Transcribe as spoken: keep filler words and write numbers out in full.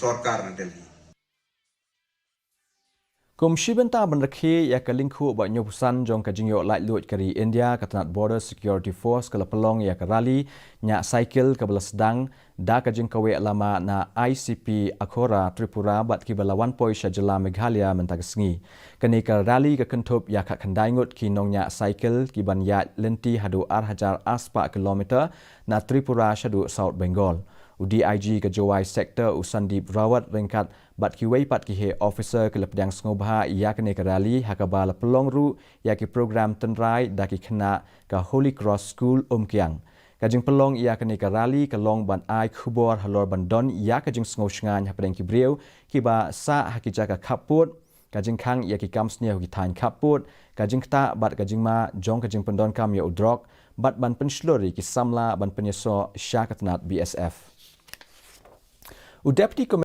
sorkar na Delhi. Kum shi bynta ban rakhe ïa ka lyngkhuh ba hynñiewphew san jong ka jingïoh laitluid ka ri India, ka tnat Border Security Force ka la pynlong ïa ka rally ñiah cycle kaba la sdang da ka jingkaweh lama na I C P Akhora Tripura bad kiba la wan poi sha jylla Meghalaya mynta ka sngi. Kane ka rally ka kynthup ïa ka khyndai ngut ki nongñiah cycle kiban ïaid lynti haduh ar hajar arspah kilometer na Tripura shaduh South Bengal. U D I G ka Jowai Sector u Sandeep Rawat ryngkat bad kiwei pat ki heh officer ki la pdiang sngewbha ïa kane ka rally ha kaba la pynlong ruh ïa ki program tynrai da ki khynnah ka Holy Cross School Umkiang. Ka jingpynlong ïa kane ka rally ka long ban ai khubor halor ban don ïa ka jingsngew shngaiñ hapdeng ki briew kiba sah ha ki jaka khappud, ka jingkhang ïa ki kam sniew ha ki thaiñ khappud, ka jingktah bad ka jingma jong ka jingpyndonkam ïa u drok bad ban pynshlur ïa ki samla ban pynïasoh sha ka tnat B S F. U Deputy